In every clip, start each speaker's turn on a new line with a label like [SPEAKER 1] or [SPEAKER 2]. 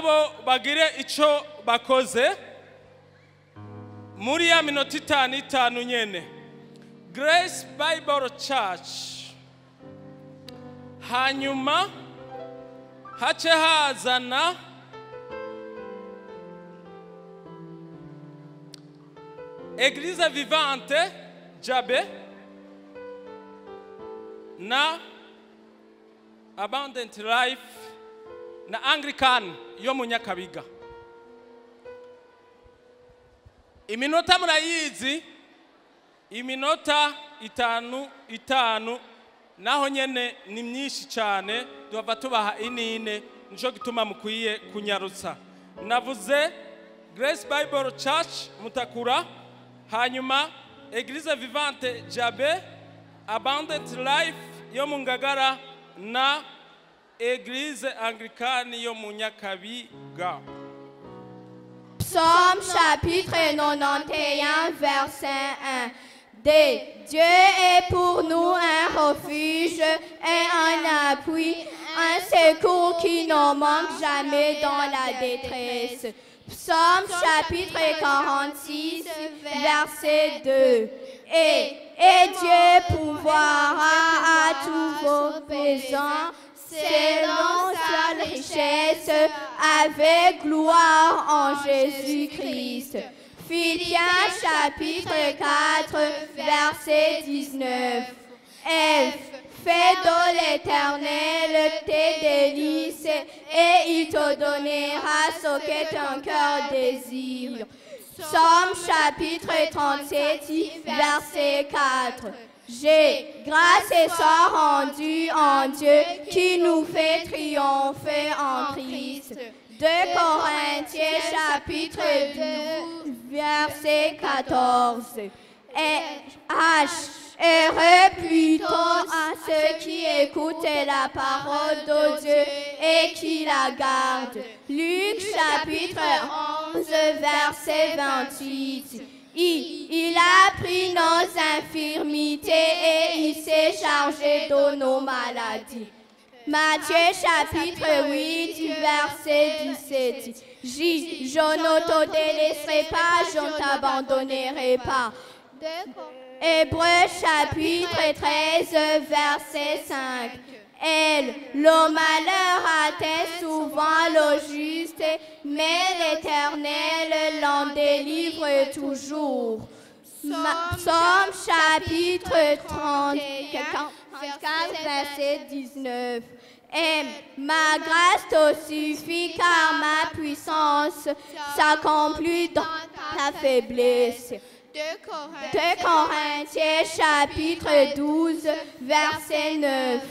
[SPEAKER 1] Nabo bagire ico bakoze muri ya minota itanu itanu nyene. Grace Bible Church, hanyuma hace hazana Eglise Vivante Jabe na Abundant Life na Anglican yo mu Nyakabiga. Iminota murayizi, iminota itanu itanu, naho nyene ni myinshi cyane, duhava tubaha inine, nico gituma mukwiye kunyarutsa. Navuze Grace Bible Church Mutakura, hanyuma Eglise Vivante Jabe, Abundant Life yo mu Ngagara na Eglise Anglicane yo mu Nyakabiga.
[SPEAKER 2] Psaume chapitre 91, verset 1. D. Dieu est pour nous un refuge et un appui, un secours qui ne manque jamais dans la détresse. Psaume chapitre 46, verset 2. Et Dieu pourvoira à tous vos besoins selon sa richesse, avec gloire en Jésus-Christ. Philippiens chapitre 4, verset 19. F. Fais de l'Éternel tes délices, et il te donnera ce que ton cœur désire. Psaume chapitre 37, verset 4. G. Grâce et soit rendue en Dieu qui nous fait triompher en Christ. 2 Corinthiens chapitre 12, verset 14. Et H. Heureux plutôt à ceux qui écoutent la parole de Dieu et qui la gardent. Luc chapitre 11, verset 28. Il a pris nos infirmités et il s'est chargé de nos maladies. Matthieu chapitre 8, verset 17. J. Je ne te délaisserai pas, je ne t'abandonnerai pas. Hébreux chapitre 13, verset 5. Elle, le malheur atteint souvent le juste, mais l'Éternel l'en délivre toujours. Psaume chapitre 34, verset 19. M. Ma grâce te suffit, car ma puissance s'accomplit dans ta faiblesse. 2 Corinthiens chapitre 12, verset 9.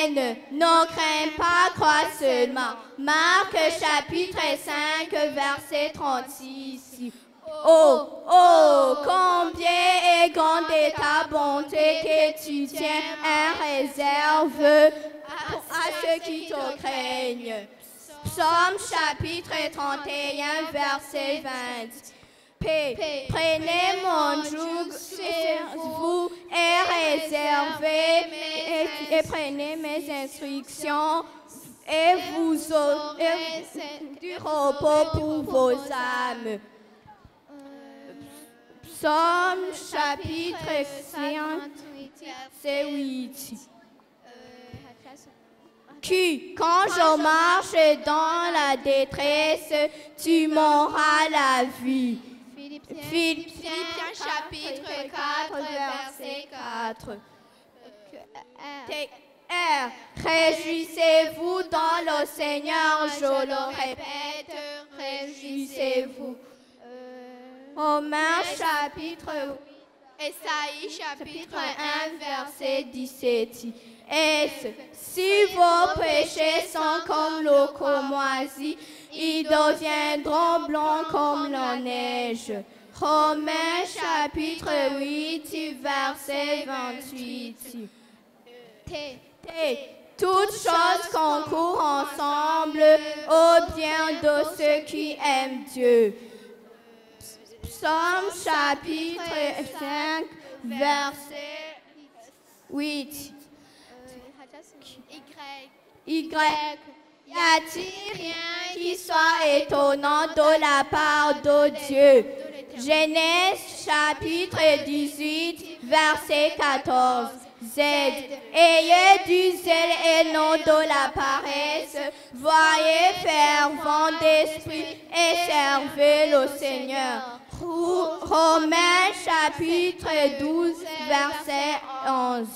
[SPEAKER 2] N. Ne crains pas, crois seulement. Marc chapitre 5, verset 36. Oh, oh, combien est grande est ta bonté que tu tiens en réserve à ceux qui te craignent. Psaume chapitre 31, verset 20. P. Prenez mon joug sur vous et réservez et prenez mes instructions et vous aurez du repos pour vos âmes. Psaume chapitre 5, verset 8. Q. Quand je marche dans la détresse, tu m'auras la vie. Philippiens
[SPEAKER 3] chapitre 4, verset 4.
[SPEAKER 2] R. Réjouissez-vous dans le Seigneur, je le répète, réjouissez-vous. Romains chapitre 8,
[SPEAKER 3] Esaïe chapitre
[SPEAKER 2] 1, verset 17. S. Si vos péchés sont comme le cramoisi, ils deviendront blancs comme la neige. Romains chapitre 8, verset 28. T. Toutes choses concourent ensemble au bien de ceux qui aiment Dieu. Psaume chapitre 5, verset 8.
[SPEAKER 3] Y.
[SPEAKER 2] Y a-t-il rien qui soit étonnant de la part de Dieu? Genèse chapitre 18, verset 14. Z. Ayez du zèle et non de la paresse. Voyez fervent d'esprit et servez le Seigneur. Romains chapitre 12, verset 11.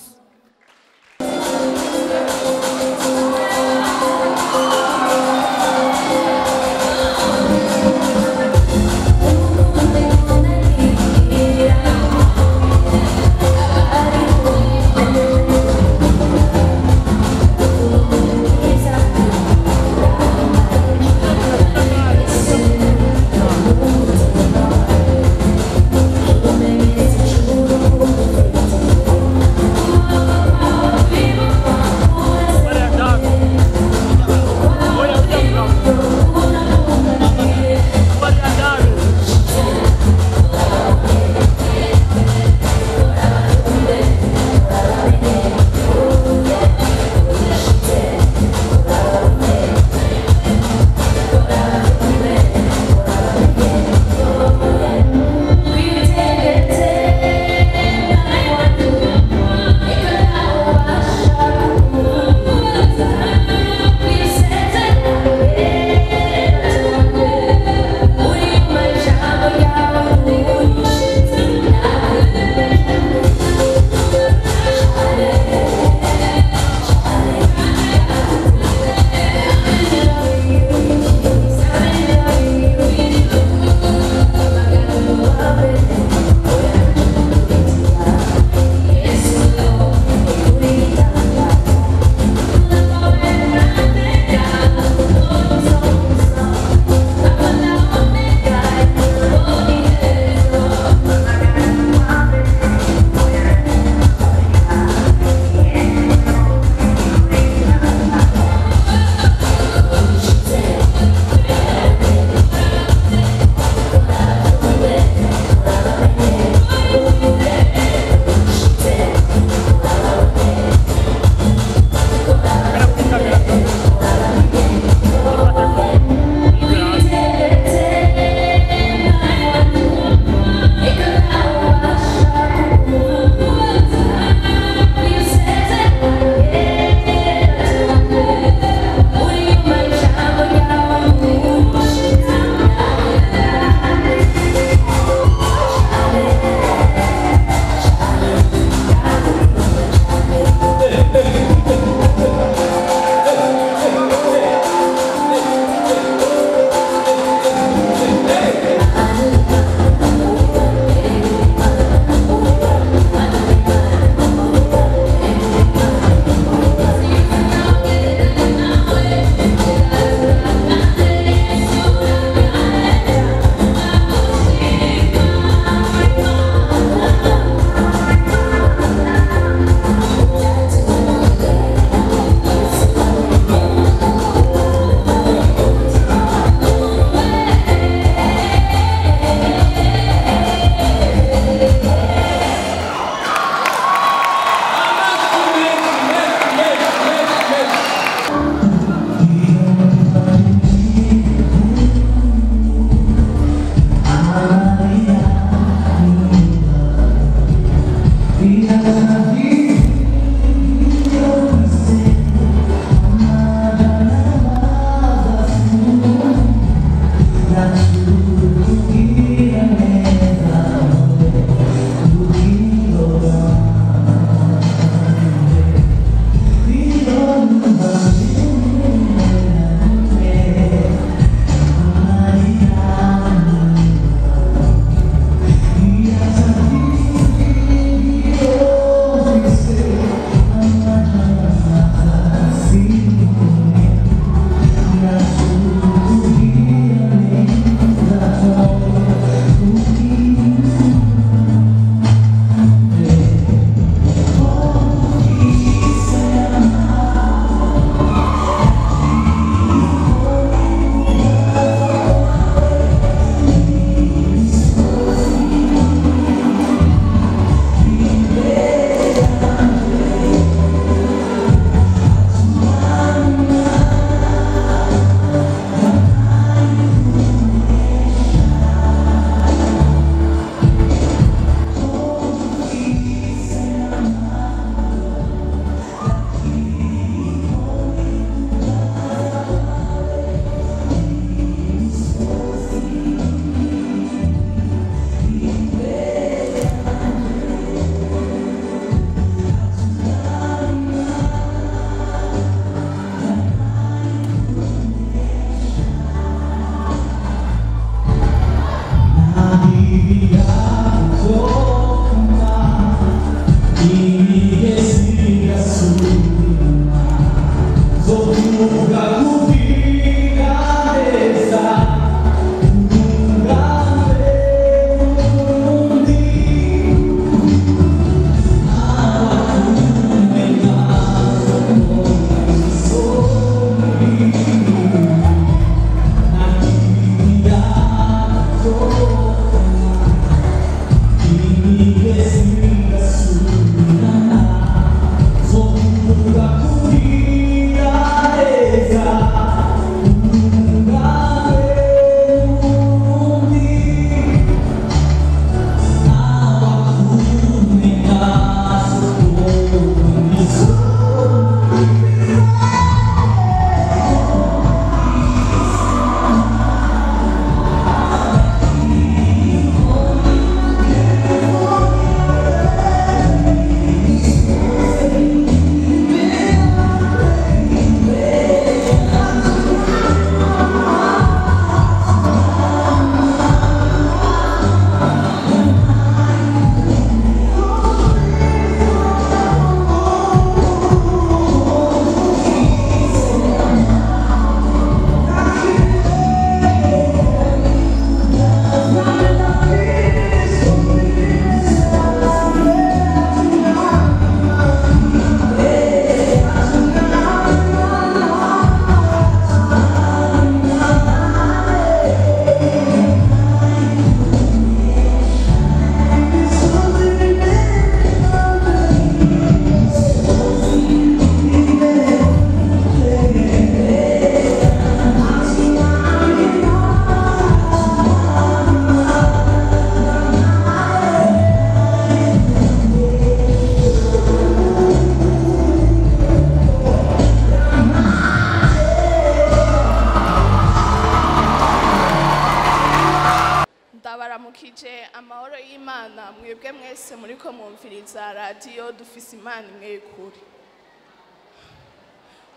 [SPEAKER 4] Mwebwe mwese muriko mwumviriza radiyo Dufise Imana Imwe y'Ukuri.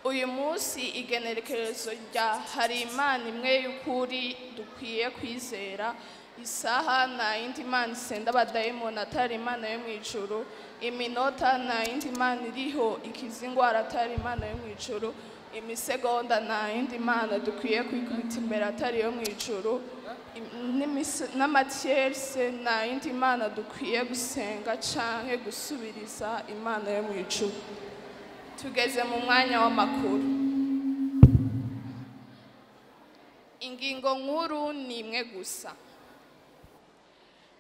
[SPEAKER 4] Uyu munsi igenekerezo rya hari Imana imwe y'ukuri dukwiye kwizera. Isaha nta yindi mana isenda abadayimoni atari Imana yo mu ijuru. Iminota nta yindi mana iriho ikiza ingwara atari Imana yo mu ijuru. Imisegonda nta yindi mana dukwiye kwikubita imbere atari iyo mu ijuru. N'amatiyerse nta yindi mana dukwiye gusenga canke gusubiriza Imana yo mu ijuru. Tugeze mu mwanya w'amakuru. Ingingo nkuru ni imwe gusa.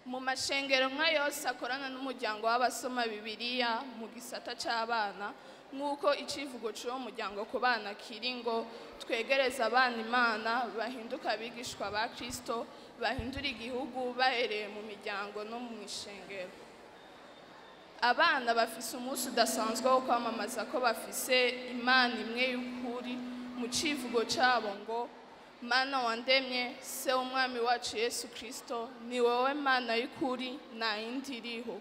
[SPEAKER 4] Mu mashengero nka yose akorana n'umuryango w'abasoma Bibiliya mu gisata c'abana, nk'uko icivugo c'uwo muryango ku bana kiri ngo twegereze abana Imana, bahinduke abigishwa ba Kristo, bahindure igihugu bahereye mu miryango no mu ishengero. Abana bafise umunsi udasanzwe wo kwamamaza ko bafise Imana imwe y'ukuri mu civugo cabo ngo Mana wandemye, se w'umwami wacu Yesu Kristo, ni wowe Mana y'ukuri nta yindi iriho.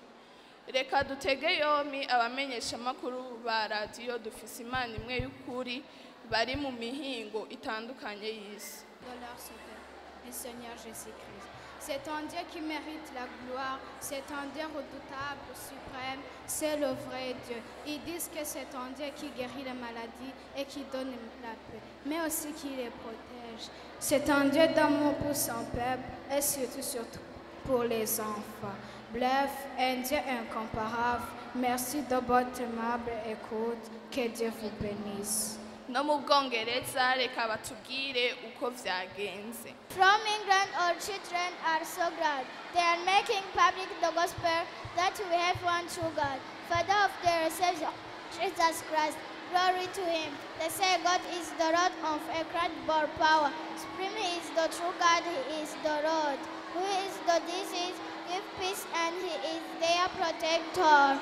[SPEAKER 4] Reka dutege yompi abamenyeshamakuru ba radiyo Dufise Imana Imwe y'Ukuri bari mu mihingo itandukanye y'isi.
[SPEAKER 5] De leur Sauveur, le Seigneur Jésus-Christ. C'est un Dieu qui mérite la gloire, c'est un Dieu redoutable, suprême, c'est le vrai Dieu. Ils disent que c'est un Dieu qui guérit les maladies et qui donne la paix, mais aussi qui les protège. C'est un Dieu d'amour pour son peuple et surtout, surtout pour les enfants. Bref, un Dieu incomparable. Merci de votre aimable écoute. Que Dieu vous bénisse.
[SPEAKER 4] No mu Bwongereza reka batubwire uko vyagenze.
[SPEAKER 6] From England, all children are so glad. They are making public the gospel that we have one true God, Father of their Savior, Jesus Christ. Glory to him. They say God is the Lord of incredible power. Supreme is the true God, he is the Lord. Who is the disease, give peace, and he is their protector.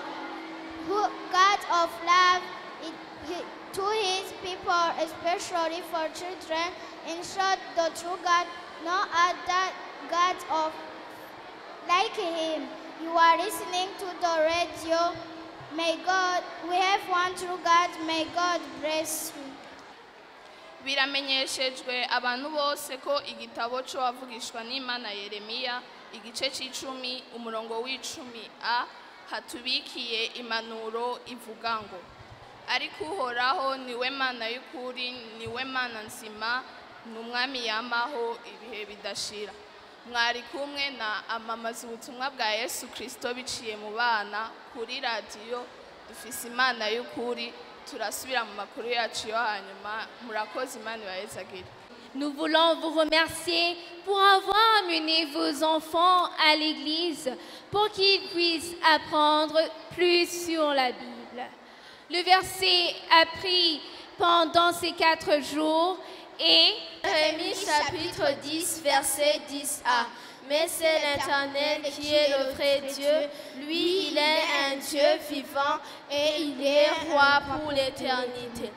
[SPEAKER 6] Who God of love, to his people, especially for children. In short, the true God, no other God of like him. You are listening to the radio. May God, we have one true God. May God bless you.
[SPEAKER 4] Biramenyeshejwe abantu bose ko igitabo cyo wavugishwa n'Imana Yeremiya igice c'icumi umurongo w'icumi a hatubikiye impanuro ivuga ngo ariko Uhoraho niwe Mana y'ukuri, niwe Mana nzima, ni umwami yamaho ibihe bidashira. Mwari kumwe na amamaza ubutumwa bwa Yesu Kristo biciye mu bana kuri radiyo Dufise Imana y'Ukuri. Turasubira mu makuru yacu yo hanyuma. Murakoze, Imana ibahezagire.
[SPEAKER 7] Nous voulons vous remercier pour avoir amené vos enfants à l'église pour qu'ils puissent apprendre plus sur la Bible. Le verset appris pendant ces 4 jours est
[SPEAKER 3] Jérémie chapitre 10, verset 10a. Mais c'est l'Éternel qui est le vrai Dieu. Lui, il est un Dieu vivant et il est roi pour l'éternité.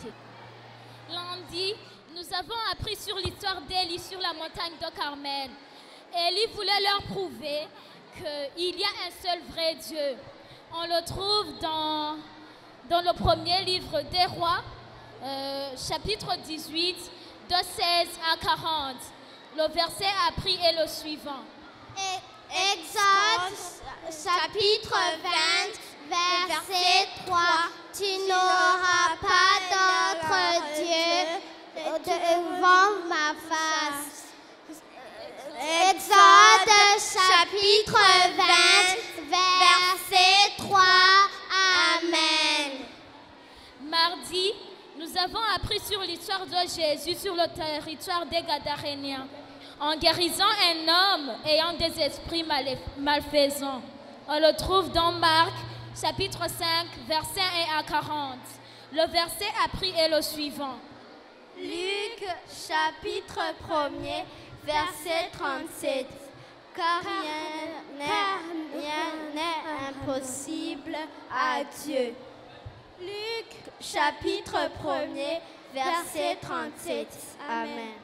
[SPEAKER 8] Lundi, nous avons appris sur l'histoire d'Élie sur la montagne de Carmel. Élie voulait leur prouver qu'il y a un seul vrai Dieu. On le trouve dans le premier livre des rois, chapitre 18, de 16 à 40. Le verset appris est le suivant.
[SPEAKER 6] Exode, chapitre 20, verset 3. Tu n'auras pas d'autre Dieu devant ma face. Exode, chapitre 20, verset 3. Amen.
[SPEAKER 8] Mardi, nous avons appris sur l'histoire de Jésus sur le territoire des Gadaréniens, en guérissant un homme ayant des esprits malfaisants. On le trouve dans Marc, chapitre 5, verset 1 à 40. Le verset appris est le suivant.
[SPEAKER 3] Luc, chapitre 1er, verset 37. Car rien n'est impossible à Dieu. Luc, chapitre 1er, verset 37. Amen.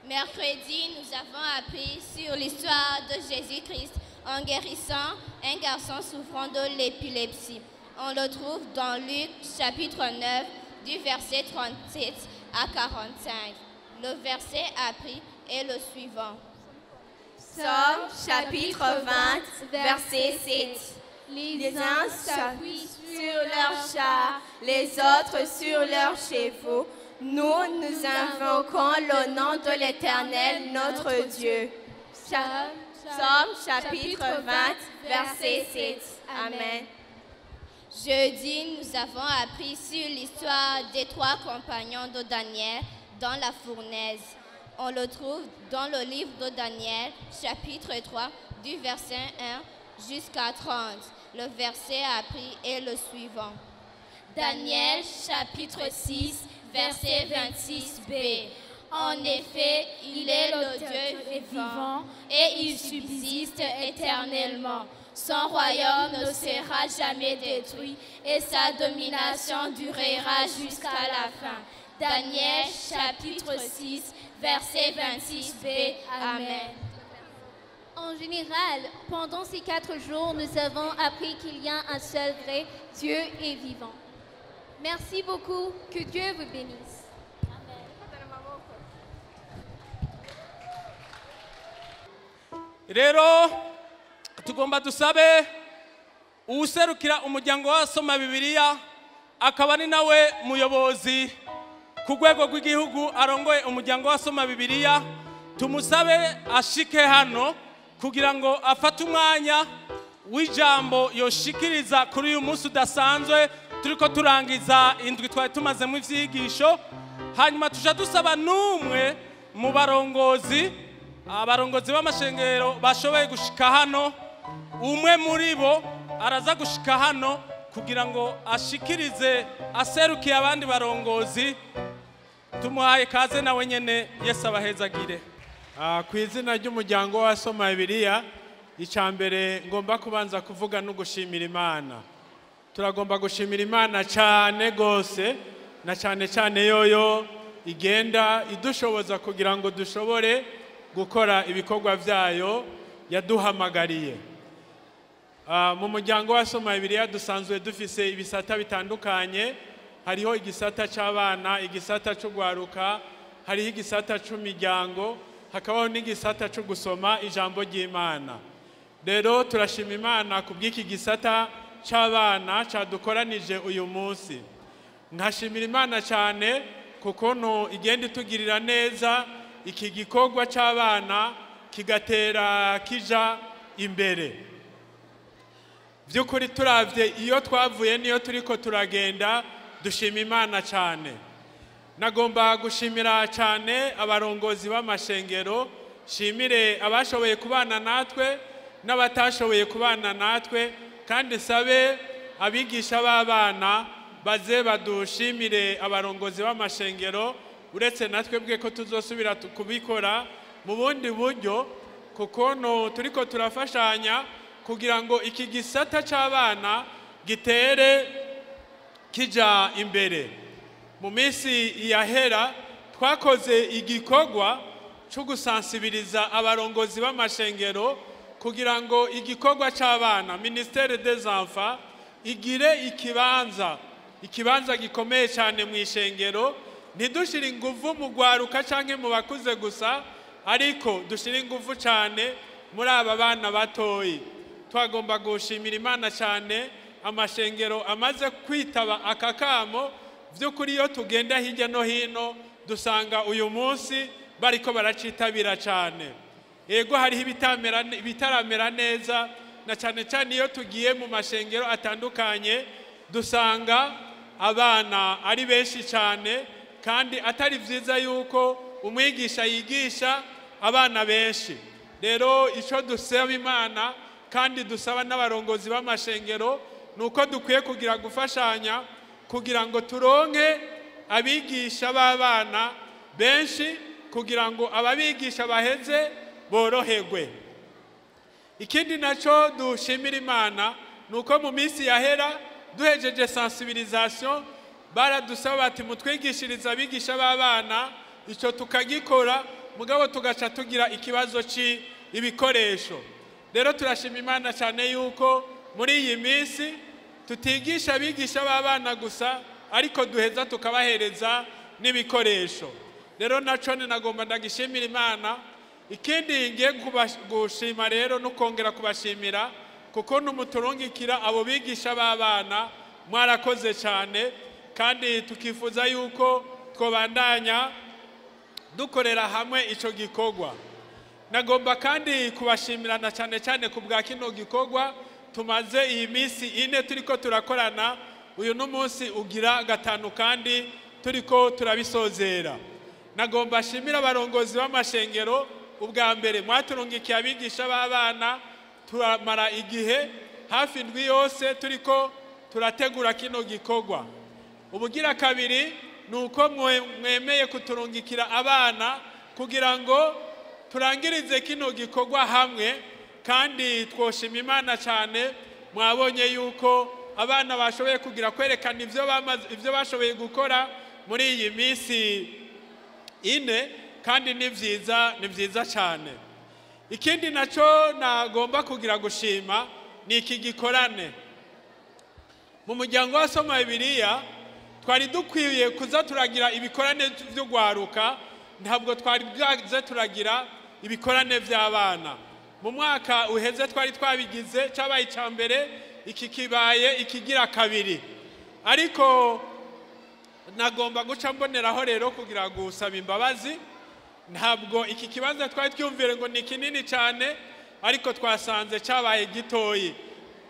[SPEAKER 2] Mercredi, nous avons appris sur l'histoire de Jésus-Christ en guérissant un garçon souffrant de l'épilepsie. On le trouve dans Luc chapitre 9 du verset 37 à 45. Le verset appris est le suivant.
[SPEAKER 3] Psaume chapitre 20, verset 7. Les uns s'appuient sur leurs chars, les autres sur leurs chevaux. Nous, nous invoquons le nom de l'Éternel, notre Dieu. Psaume chapitre 20, verset 7. Amen.
[SPEAKER 2] Jeudi, nous avons appris sur l'histoire des trois compagnons de Daniel dans la fournaise. On le trouve dans le livre de Daniel, chapitre 3, du verset 1 jusqu'à 30. Le verset appris est le suivant.
[SPEAKER 8] Daniel, chapitre 6, verset 26b. En effet, il est le Dieu vivant et il subsiste éternellement. Son royaume ne sera jamais détruit et sa domination durera jusqu'à la fin. Daniel, chapitre 6, verset 26b. Amen.
[SPEAKER 7] En général, pendant ces 4 jours, nous avons appris qu'il y a un seul vrai Dieu et vivant. Merci beaucoup. Que Dieu vous bénisse.
[SPEAKER 1] Rero tugomba dusabe uwuserukira umuryango w'abasoma Bibiliya akaba ari nawe muyobozi ku rwego rw'igihugu arongoye umuryango w'abasoma Bibiliya, tumusabe ashike hano kugira ngo afate umwanya w'ijambo yoshikiriza kuri uyu munsi udasanzwe turiko turangiza indwi twari tumazemo ivyigisho. Hanyuma tuja dusaba n'umwe mu barongozi, abarongozi b'amashengero bashoboye gushika hano, umwe muri bo araza gushika hano kugira ngo ashikirize aserukiye abandi barongozi. Tumuhaye kaze nawe nyene, Yesu abahezagire.
[SPEAKER 9] Ku izina ry'umuryango w'abasoma Bibiliya, icya mbere ngomba kubanza kuvuga no gushimira Imana. Turagomba gushimira Imana cyane gose, na cyane cyane yoyo igenda idushoboza kugira ngo dushobore gukora ibikorwa byayo yaduhamagariye. Mu muryango w'abasoma Bibiliya dusanzwe dufise ibisata bitandukanye. Hariho igisata c'abana, igisata c'ugwaruka, hariho igisata c'umiryango, hakabaho n'igisata cyo gusoma ijambo ry'Imana. Rero turashima Imana kubw'iki gisata c'abana cadukoranije uyu munsi. Nkashimira Imana cyane kuko no igenda itugirira neza, iki gikorwa c'abana kigatera kija imbere. By'ukuri turavye iyo twavuye niyo turiko turagenda, dushima Imana cyane. Nagomba gushimira cyane abarongozi b'amashengero, shimire abashoboye kubana natwe n'abatashoboye kubana natwe, kandi sabe abigisha b'abana baze badushimire abarongozi b'amashengero, uretse natwe bwe ko tuzosubira kubikora mu bundi buryo, kuko no turiko turafashanya kugira ngo iki gisata c'abana gitere kija imbere. Mu minsi yahera twakoze igikorwa cyo gusansibiriza abarongozi b'amashengero kugira ngo igikorwa c'abana, Ministère des Enfants, igire ikibanza gikomeye cyane mu ishengero. Ntidushire inguvu mu gwaruka canke mu bakuze gusa, ariko dushire inguvu cyane muri aba bana batoyi. Twagomba gushimira Imana cyane amashengero amaze kwitaba akakamo. By'ukuri iyo tugenda hirya no hino dusanga uyu munsi bariko baracitabira cyane. Ego hariho ibitaramera neza, na cyane cyane iyo tugiye mu mashengero atandukanye dusanga abana ari benshi cyane, kandi atari vyiza yuko umwigisha yigisha abana benshi. Rero ico dusaba Imana kandi dusaba n'abarongozi b'amashengero nuko dukwiye kugira gufashanya kugira ngo turonke abigisha b'abana benshi, kugira ngo ababigisha baheze boroherwe. Ikindi naco dushimira Imana nuko mu minsi yahera duhejeje sensibilisation baradusaba bati mutwigishiriza abigisha b'abana, ico tukagikora, mugabo tugaca tugira ikibazo ci ibikoresho. Rero turashima Imana cyane yuko muri iyi minsi tutigisha abigisha b'abana gusa, ariko duheza tukabahereza n'ibikoresho. Rero naco nagomba ndagishimira Imana. Ikindi ngiye gushima rero no kongera kubashimira kuko numuturungikira abo bigisha b'abana, mwarakoze cyane, kandi tukifuza yuko twobandanya dukorera hamwe ico gikorwa. Nagomba kandi kubashimira na cyane cyane ku bwa kino gikorwa tumaze iyi minsi ine turiko turakorana. Uyu n'umunsi ugira gatanu kandi turiko turabisozera. Nagomba shimira abarongozi b'amashengero. Ubwa mbere mwaturungikiye abigisha b'abana, turamara igihe hafi indwi yose turiko turategura kino gikorwa. Ubugira kabiri ni uko mwemeye kuturungikira abana kugira ngo turangirize kino gikorwa hamwe, kandi twoshima Imana cyane. Mwabonye yuko abana bashoboye kugira kwerekana ivyo bashoboye gukora muri iyi minsi ine, kandi ni vyiza, ni vyiza cyane. Ikindi naco nagomba kugira gushima ni iki gikorane. Mu muryango w'abasoma Bibiliya twari dukwiye kuza turagira ibikorane vy'ugwaruka, ntabwo twari bwaze turagira ibikorane vy'abana. Mu mwaka uheze twari twabigize, cabaye ica mbere, iki kibaye ikigira kabiri. Ariko nagomba guca mboneraho rero kugira gusaba imbabazi. Ntabwo iki kibanza twari twiyumvire ngo ni kinini cyane, ariko twasanze cyabaye gitoyi.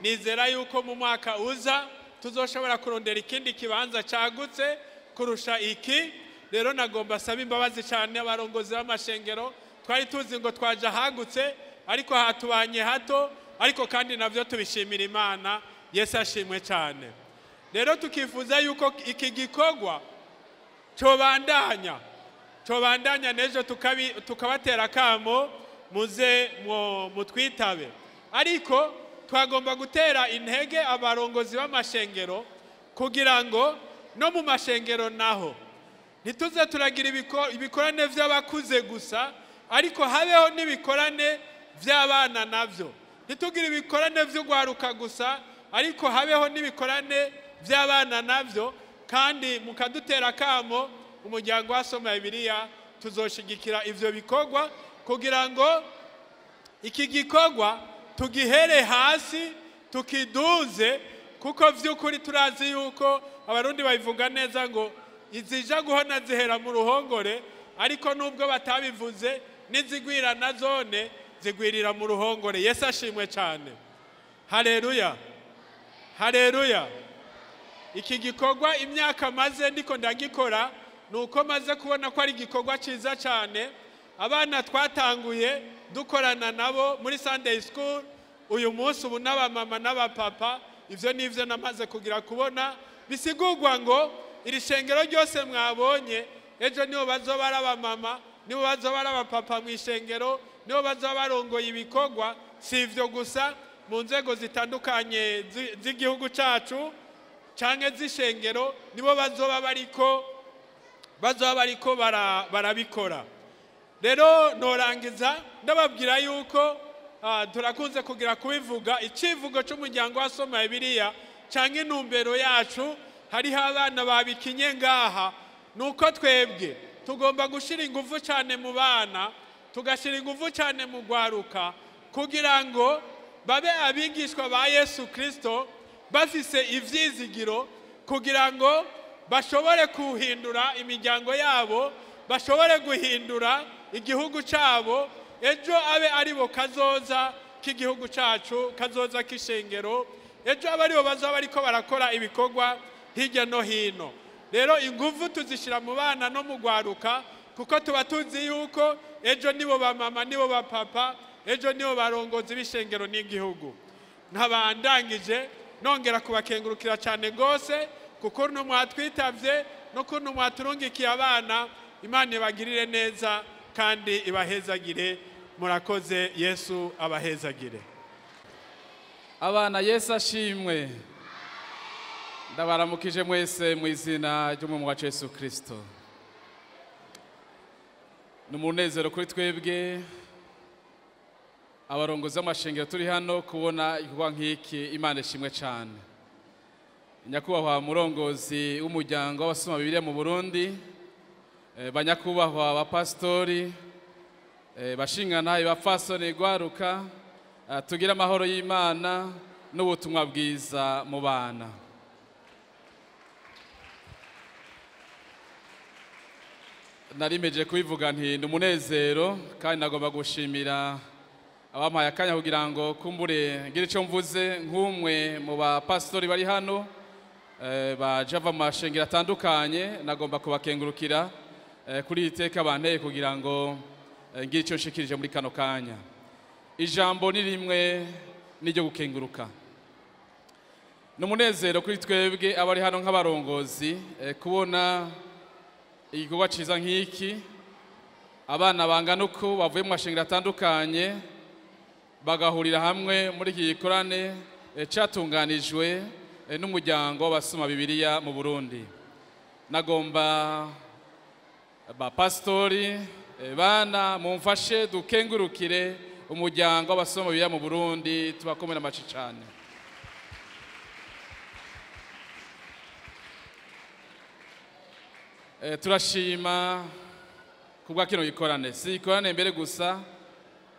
[SPEAKER 9] Nizera yuko mu mwaka uza tuzoshobora kurondera ikindi kibanza cyagutse kurusha iki. Rero nagomba saba imbabazi cyane abarongozi b'amashengero. Twari tuzi ngo twaje hagutse, ariko hatubanye hato, ariko kandi navyo tubishimira Imana. Yesu ashimwe cyane. Rero tukifuza yuko iki gikorwa cobandanya nejo tukabatera kamo muze mutwitabe. Ariko twagomba gutera intege abarongozi b'amashengero kugira ngo no mu mashengero naho ntituze turagira ibikorane vy'abakuze gusa, ariko habeho n'ibikorane vy'abana navyo. Ntitugire ibikorane vy'ugwaruka gusa, ariko habeho n'ibikorane vy'abana navyo. Kandi mukadutera kamo umuryango wasoma Bibiliya, tuzoshigikira ivyo bikorwa kugira ngo iki gikorwa tugihere hasi tukiduze, kuko vy'ukuri turazi yuko abarundi babivuga neza ngo izija guhona zihera mu ruhongore, ariko nubwo batabivuze nizigwira na zone zigwirira mu ruhongore. Yesu ashimwe cyane. Haleluya, haleluya. Iki gikorwa imyaka maze ndiko ndagikora, nuko maze kubona ko ari igikorwa ciza cyane. Abana twatanguye dukorana nabo muri Sunday school, uyu munsi ubu n'abamama n'abapapa, ivyo nivyo namaze kugira kubona. Bisigurwa ngo iri shengero ryose mwabonye ejo nibo bazoba ari abamama, nibo bazoba ari abapapa mu ishengero, nibo bazoba barongoye ibikorwa. Si ivyo gusa, mu nzego zitandukanye z'igihugu cacu canke z'ishengero nibo bazoba bariko barabikora. Rero norangiza ndababwira yuko turakunze kugira kubivuga icivugo c'umuryango wasoma Bibiliya canke intumbero yacu, hariho abana babikinye ngaha, nuko twebwe tugomba gushira ingufu cyane mu bana, tugashira ingufu cyane mu gwaruka, kugira ngo babe abigishwa ba Yesu Kristo bafise ivyizigiro, kugira ngo bashobore kuhindura imiryango yabo, bashobore guhindura igihugu cyabo, ejo abe aribo kazoza k'igihugu cyacu, kazoza k'ishengero, ejo abe aribo bazoba bariko barakora ibikorwa hirya no hino. Rero ingufu tuzishira mu bana no mu gwaruka, kuko tuba tuzi yuko ejo nibo ba mama, nibo ba papa, ejo nibo barongozi b'ishengero n'igihugu. Nkabandangije nongera kubakengurukira cyane gose kuko no mwatwitavye no kuntu mwaturungikiye abana. Imana ibagirire neza kandi ibahezagire. Murakoze, Yesu abahezagire.
[SPEAKER 10] Abana, Yesu ashimwe. Ndabaramukije mwese mu izina ry'umwami wacu Yesu Kristo. Ni umunezero kuri twebwe Abarongozi b'amashengero turi hano kubona igikorwa nk'iki, Imana ishimwe cyane. Nyakubahwa murongozi w'umuryango w'abasoma Bibiliya mu Burundi, banyakubahwa abapasitori, bashingantahe, bapfasoni, gwaruka, tugire amahoro y'Imana n'ubutumwa bwiza mu bana. Narimeje kubivuga nti ni umunezero, kandi nagomba gushimira abampaye akanya kugira ngo kumbure ngire icyo mvuze nk'umwe mu bapasitori bari hano, baje bava mu mashengero atandukanye. Nagomba kubakengurukira kuri iri teka banteye kugira ngo ngire icyo nshikirije muri kano kanya. Ijambo ni rimwe, n'iryo gukenguruka. Ni umunezero kuri twebwe abari hano nk'abarongozi kubona igikorwa cyiza nk'iki, abana bangana uko bavuye mu mashengero atandukanye bagahurira hamwe muri iki gikorane cyatunganijwe n'umuryango w'abasoma Bibiliya mu Burundi. Nagomba bapasitori, bana, mumfashe dukengurukire umuryango w'abasoma Bibiliya mu Burundi, tubakomera amashi cyane. Turashima kubwa kino gikorane, si ikorane mbere gusa,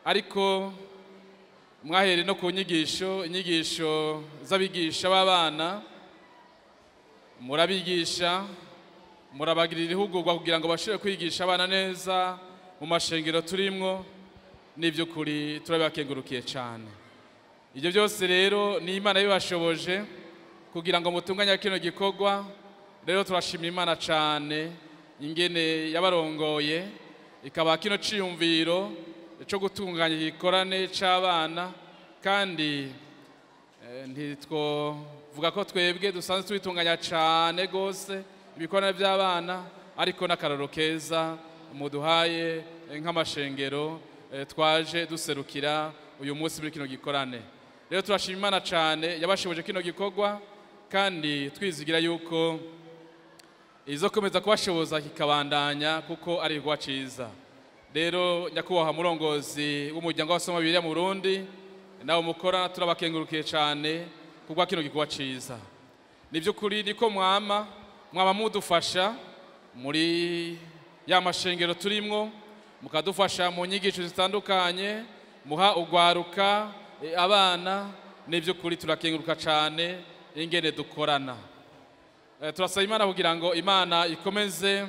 [SPEAKER 10] ariko mwahere no ku nyigisho, inyigisho z'abigisha b'abana. Murabigisha, murabagirira ihugurwa kugira ngo bashobore kwigisha abana neza mu mashengero turimwo. N'iby'ukuri turabibakengurukiye cyane. Ibyo byose rero ni Imana yabibashoboje kugira ngo mutunganye kino gikorwa. Rero turashimira Imana cyane ingene yabarongoye, ikaba kino ciyumviro cyo gutunganya igikorane c'abana. Kandi ntitwovuga ko twebwe dusanzwe tubitunganya cyane gose ibikorane by'abana, ariko n'akararo keza muduhaye nk'amashengero twaje duserukira uyu munsi muri kino gikorane. Rero turashima Imana cyane yabashoboje kino gikorwa, kandi twizigira yuko izokomeza kubashoboza kikabandanya, kuko ari igikorwa ciza. Rero nyakubahwa murongozi w'umuryango w'abasoma Bibiliya mu Burundi nawe mukora, turabakengurukiye cyane kubwa kino gikorwa ciza. Ni by'ukuri niko mwama mudufasha muri ya mashengero turimwo, mukadufasha mu nyigisho zitandukanye muha ugwaruka, abana. Ni by'ukuri turakenguruka cyane ingene dukorana. Turasaba Imana kugira ngo Imana ikomeze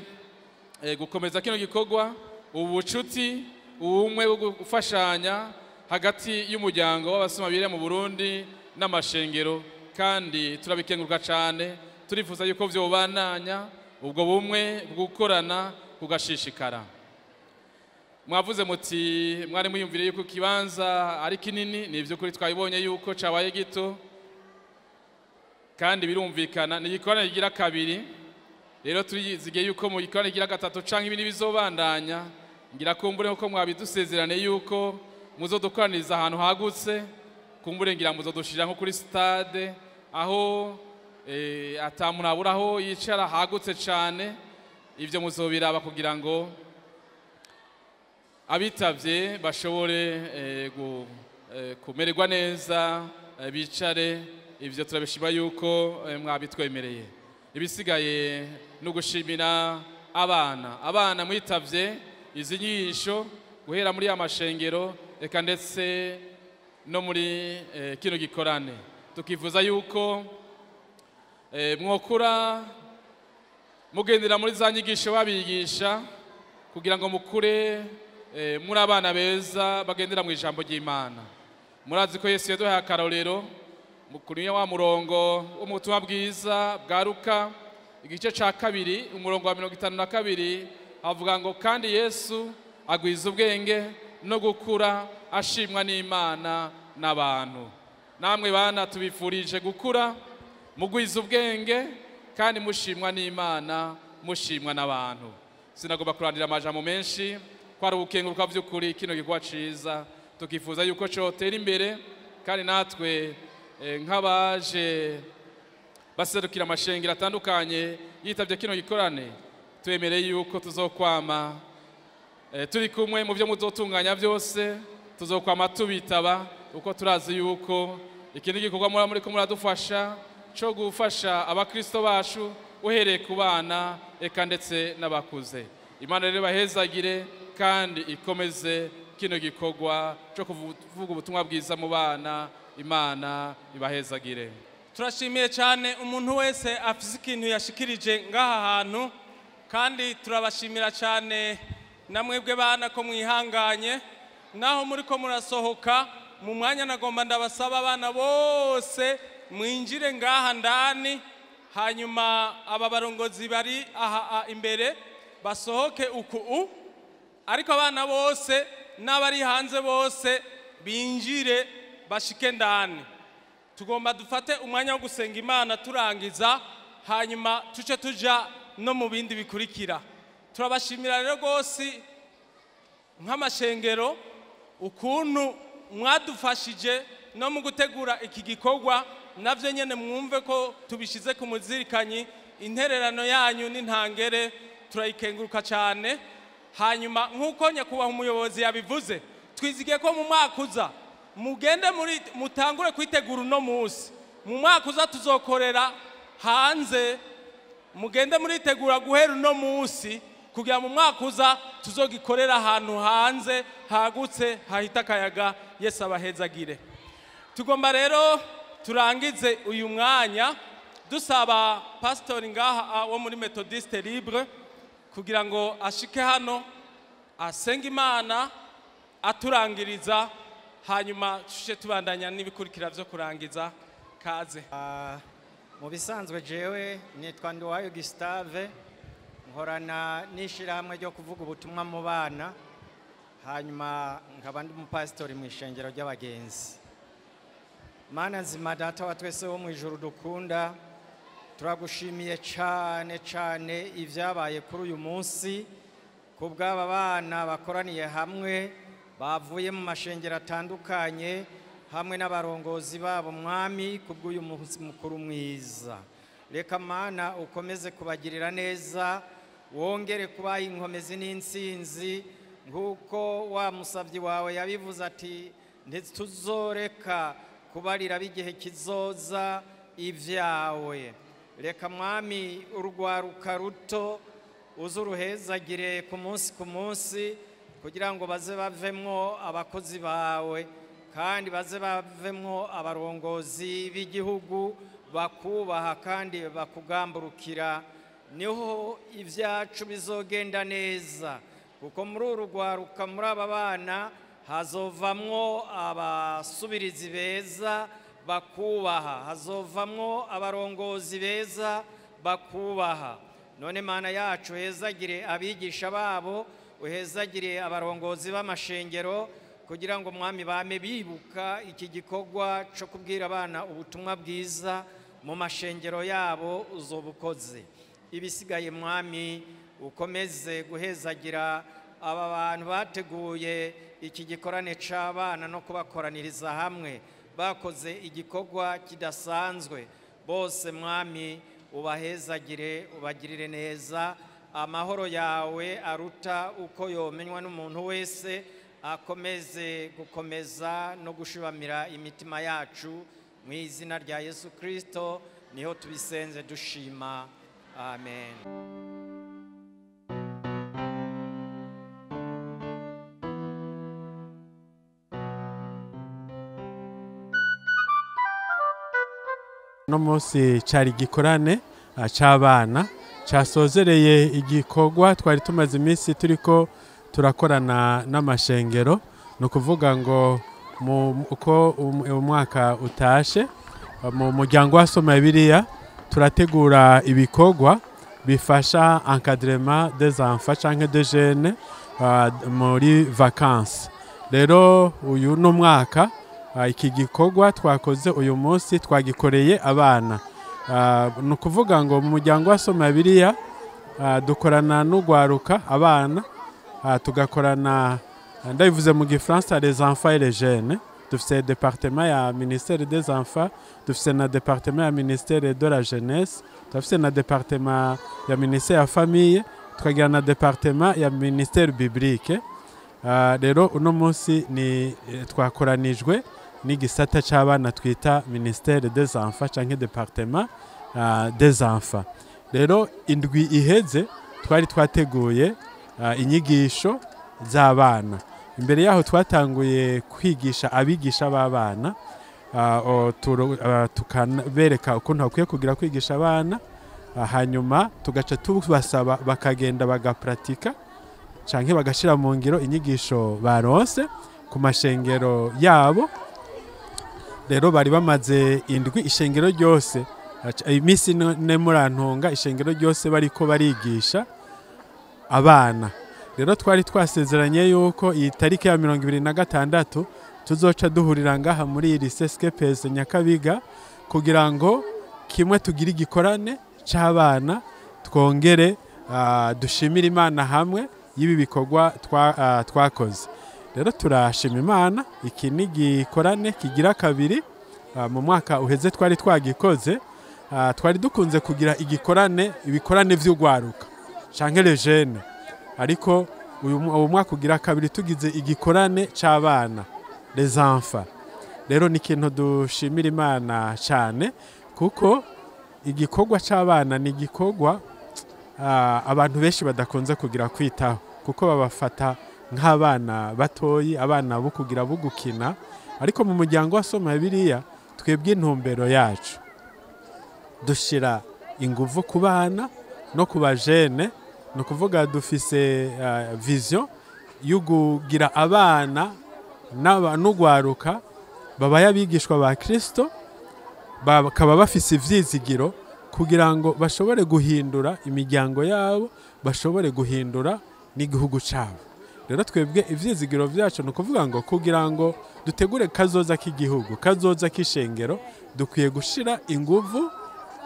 [SPEAKER 10] gukomeza kino gikorwa, ubucuti, ubumwe bwo gufashanya hagati y'umuryango w'abasoma Bibiliya mu Burundi n'amashengero. Kandi turabikenguruka cyane, turifuza yuko vyobananya ubwo bumwe bwo gukorana kugashishikara. Mwavuze muti mwari muyumvire yuko kibanza ari kinini. Ni by'ukuri twabibonye yuko cabaye gito, kandi birumvikana ni igikorane kigira kabiri. Rero turizige yuko mu gikorane kigira gatatu canke ibindi bizobandanya, ngira kumbure nkuko mwabidusezerane yuko muzodukoraniriza ahantu hagutse, kumbure ngira muzodushira nko kuri stade aho ata muntu abura aho yicara hagutse cane. Ivyo muzobiraba kugira ngo abitavye bashobore kumererwa neza, bicare. Ivyo turabishima yuko mwabitwemereye. Ibisigaye no gushimira abana mwitavye izi nyigisho guhera muri ya mashengero eka ndetse no muri kino gikorane. Tukivuza yuko mwokura mugendera muri za nyigisho babigisha kugira ngo mukure muri abana beza bagendera mu ijambo ry'Imana. Murazi ko Yesu yaduhaye akarorero kuri wa murongo w'ubutumwa bwiza bwa Luka igice ca 2 umurongo wa 52, avuga ngo kandi Yesu agwiza ubwenge no gukura ashimwa n'Imana n'abantu. Namwe bana tubifurije gukura mugwiza ubwenge kandi mushimwa n'Imana, mushimwa n'abantu. Sinagomba kurandira amajambo menshi, kwari ubukenguruka by'ukuri kino gikorwa ciza, tukifuza yuko cotera imbere, kandi natwe nk'abaje baserukira amashengero atandukanye yitavye kino gikorane, twemereye yuko tuzokwama turi kumwe mu byo muzotunganya byose. Tuzokwama tubitaba uko turazi yuko iki ni igikorwa muri ko muradufasha cyo gufasha abakristo bacu uhereye ku bana eka ndetse n'abakuze. Imana rero bahezagire kandi ikomeze kino gikorwa cyo kuvuga ubutumwa bwiza mu bana. Imana ibahezagire.
[SPEAKER 1] Turashimiye cyane umuntu wese afise ikintu yashikirije ngaha hantu, kandi turabashimira cyane namwebwe bana ko mwihanganye naho muri ko murasohoka mu mwanya. Nagomba ndabasaba abana bose mwinjire ngaha ndani, hanyuma aba barongozi bari aha imbere basohoke uku, ariko abana bose n'abari hanze bose binjire bashike ndani. Tugomba dufate umwanya wo gusenga Imana turangiza, hanyuma tuce tuja no mu bindi bikurikira. Turabashimira rero rwose nk'amashengero ukuntu mwadufashije no mu gutegura iki gikorwa, navyo nyene mwumve ko tubishize ku muzirikanyi. Intererano yanyu n'intangere turayikenguruka cyane. Hanyuma nk'uko nyakubahwa umuyobozi yabivuze, twizigiye ko mu mwaka uza mugende muri mutangure kwitegura uno munsi. Mu mwaka uza tuzokorera hanze, mugende muritegura guhera uno munsi kugira mu mwaka uza tuzogikorera ahantu hanze hagutse hahita akayaga. Yesu abahezagire. Tugomba rero turangize uyu mwanya dusaba pastori ngaha wo muri Methodiste Libre kugira ngo ashike hano asenge Imana aturangiriza, hanyuma tushe tubandanya n'ibikurikira byo kurangiza. Kaze.
[SPEAKER 11] Mu bisanzwe jewe nitwa Nduwayo Gustave, nkorana n'ishirahamwe ryo kuvuga ubutumwa mu bana, hanyuma nkaba ndi umupasitori mu ishengero ry'abagenzi. Mana nzima Data wa twese wo mu ijuru dukunda, turagushimiye cyane cyane ibyabaye kuri uyu munsi kubw'aba bana bakoraniye hamwe bavuye mu mashengero atandukanye hamwe n'abarongozi babo Mwami, kubw'uyu munsi mukuru mwiza. Reka Mana ukomeze kubagirira neza, wongere kubaha inkomezi n'intsinzi, nk'uko wa musabyi wawe yabivuze ati ntituzoreka kubarira b'igihe kizoza ibyawe. Reka Mwami urwaruka ruto uzuruhezagire ku munsi ku munsi, kugira ngo baze bavemwo abakozi bawe kandi baze bavemwo abarongozi b'igihugu bakubaha kandi bakugamburukira. Niho ibyacu bizogenda neza, kuko muri uru rwaruka muri aba bana hazovamwo abasubirizi beza bakubaha, hazovamwo abarongozi beza bakubaha. None Mana yacu uhezagire abigisha babo, uhezagire abarongozi b'amashengero, kugira ngo Mwami bame bibuka iki gikorwa cyo kubwira abana ubutumwa bwiza mu mashengero yabo uzobukoze. Ibisigaye Mwami ukomeze guhezagira aba bantu bateguye iki gikorane c'abana no kubakoraniriza hamwe, bakoze igikorwa kidasanzwe. Bose Mwami ubahezagire, ubagirire neza. Amahoro yawe aruta uko yomenywa n'umuntu wese akomeze gukomeza no gushibamira imitima yacu. Mu izina rya Yesu Kristo niho tubisenze dushima, amen.
[SPEAKER 9] No munsi cari igikorane c'abana casozereye igikorwa twari tumaze iminsi turiko turakorana n'amashengero. Ni ukuvuga ngo uko umwaka utashe mu muryango wasoma Bibiliya turategura ibikorwa bifasha encadrement des enfants canke des jeunes muri vacances. Rero uyu no mwaka iki gikorwa twakoze uyu munsi twagikoreye abana. Ni ukuvuga ngo mu muryango wasoma Bibiliya dukorana n'ugwaruka abana, tugakorana ndabivuze mu gifaransa les enfants et les jeunes. Dufise département ya ministère des enfants, dufise na département ya ministère de la jeunesse, dufise na département ya ministère ya famille, tukagira na département ya ministère biblique. Rero uno munsi ni twakoranijwe n'igisata c'abana twita ministère des enfants canke département des enfants. Rero indwi iheze twari twateguye inyigisho z'abana. Imbere yaho twatanguye kwigisha abigisha b'abana, tukabereka ukuntu bakwiye kugira kwigisha abana, hanyuma tugaca tubasaba bakagenda bagapratika canke bagashira mu ngiro inyigisho baronse ku mashengero yabo. Rero bari bamaze indwi ishengero ryose, imisi ne murantunga, ishengero ryose bariko barigisha abana. Rero twari twasezeranye yuko iyi tariki ya 26 tuzoca duhurira ngaha muri lycée SKPS Nyakabiga kugira ngo kimwe tugire igikorane c'abana, twongere dushimire Imana hamwe y'ibi bikorwa twakoze. Rero turashima Imana, iki ni igikorane kigira kabiri. Mu mwaka uheze twari twagikoze, twari dukunze kugira igikorane, ibikorane vy'ugwaruka canke les jeunes, ariko uyu mwaka ugira kabiri tugize igikorane c'abana, les enfants. Rero ni ikintu dushimira Imana cyane, kuko igikorwa c'abana ni igikorwa abantu benshi badakunze kugira kwitaho, kuko babafata nk'abana batoyi, abana bo kugira bugukina. Ariko mu muryango wasoma Bibiliya twebwe intumbero yacu dushira inguvu ku bana no ku bajene. Ni ukuvuga dufise vision yo kugira abana n'ugwaruka babaye abigishwa ba Kristo, bakaba bafise ivyizigiro kugira ngo bashobore guhindura imiryango yabo, bashobore guhindura n'igihugu cabo. Rero twebwe ivyizigiro vyacu ni ukuvuga ngo kugira ngo dutegure kazoza k'igihugu, kazoza k'ishengero, dukwiye gushira inguvu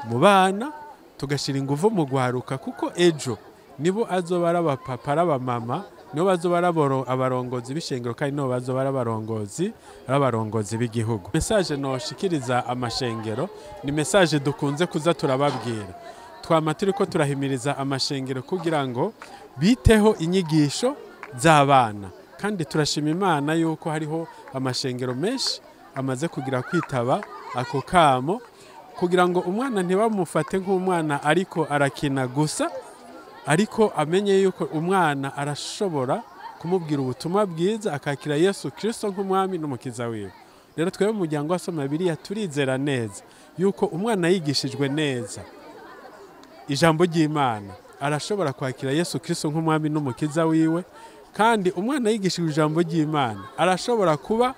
[SPEAKER 9] mu bana, tugashira inguvu mu gwaruka, kuko ejo nibo azoba ari abapapa, ari abamama, nibo bazoba ari abarongozi b'ishengero, kandi nibo bazoba ari abarongozi b'igihugu. Message noshikiriza amashengero ni message dukunze kuza turababwira. Twama turiko turahimiriza amashengero kugira ngo biteho inyigisho z'abana, kandi turashima Imana yuko hariho amashengero menshi amaze kugira kwitaba ako kamo, kugira ngo umwana ntibamufate nk'umwana ariko arakina gusa, ariko amenye yuko umwana arashobora kumubwira ubutumwa bwiza akakira Yesu Kristo nk'umwami n'umukiza wiwe. Rero twebwe mu muryango wasoma Bibiliya turizera neza yuko umwana yigishijwe neza ijambo ry'Imana arashobora kwakira Yesu Kristo nk'umwami n'umukiza wiwe, kandi umwana yigishijwe ijambo ry'Imana arashobora kuba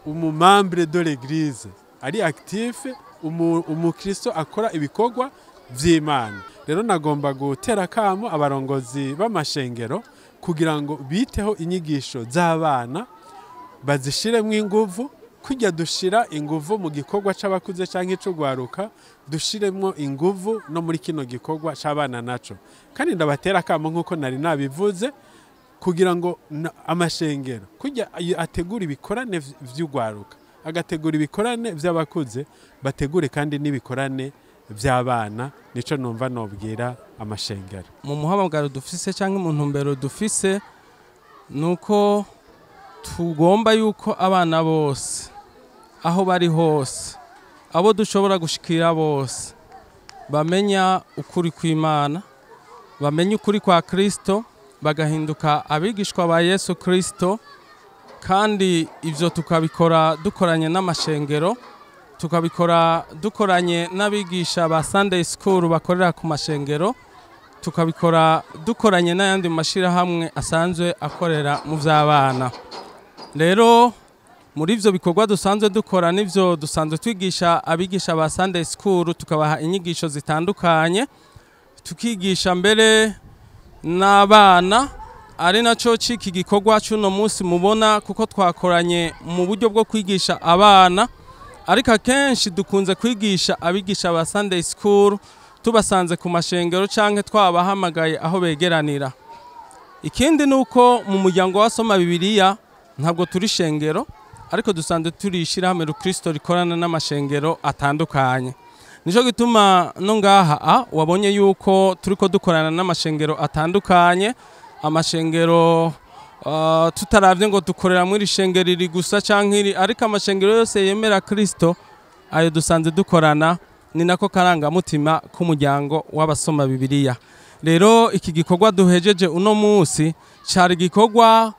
[SPEAKER 9] umumembre de l'église, ari actif, umukristo akora ibikorwa vy'Imana. Rero nagomba gutera kamo abarongozi b'amashengero kugira ngo biteho inyigisho z'abana, bazishiremwo inguvu, kujya dushira inguvu mu gikorwa c'abakuze canke c'ugwaruka, dushiremwo inguvu no muri kino gikorwa c'abana naco. Kandi ndabatera kamo nkuko nari nabivuze, kugira ngo amashengero kujya ategura ibikorane vy'ugwaruka, agategura ibikorane vy'abakuze, bategure kandi n'ibikorane vy'abana. Nico numva nobwira amashengero.
[SPEAKER 1] Mu muhamagaro dufise canke mu ntumbero dufise nuko tugomba yuko abana bose aho bari hose, abo dushobora gushikira bose, bamenya ukuri kw'Imana, bamenya ukuri kwa Kristo, bagahinduka abigishwa ba Yesu Kristo. Kandi ivyo tukabikora dukoranye n'amashengero, tukabikora dukoranye n'abigisha ba Sunday School bakorera ku mashengero, tukabikora dukoranye n'ayandi mashirahamwe asanzwe akorera mu vy'abana. Rero muri ivyo bikorwa dusanzwe dukora nivyo dusanzwe twigisha abigisha ba Sunday School, tukabaha inyigisho zitandukanye, tukigisha mbere n'abana, ari naco ciki gikorwa c'uno munsi mubona, kuko twakoranye mu buryo bwo kwigisha abana. Ariko akenshi dukunze kwigisha abigisha ba Sunday School tubasanze ku mashengero canke twabahamagaye aho begeranira. Ikindi nuko mu muryango wasoma Bibiliya ntabwo turi shengero, ariko dusanzwe turi ishirahamwe Kristo rikorana n'amashengero atandukanye. Nico gituma no ngaha wabonye yuko turiko dukorana n'amashengero atandukanye, amashengero Tutaravye ngo dukorera muri shengero iri gusa canke iri, ariko amashengero yose yemera Kristo ayo dusanze dukorana, ni nako karangamutima k'umuryango w'abasoma Bibiliya. Rero iki gikorwa duhejeje uno munsi cari igikorwa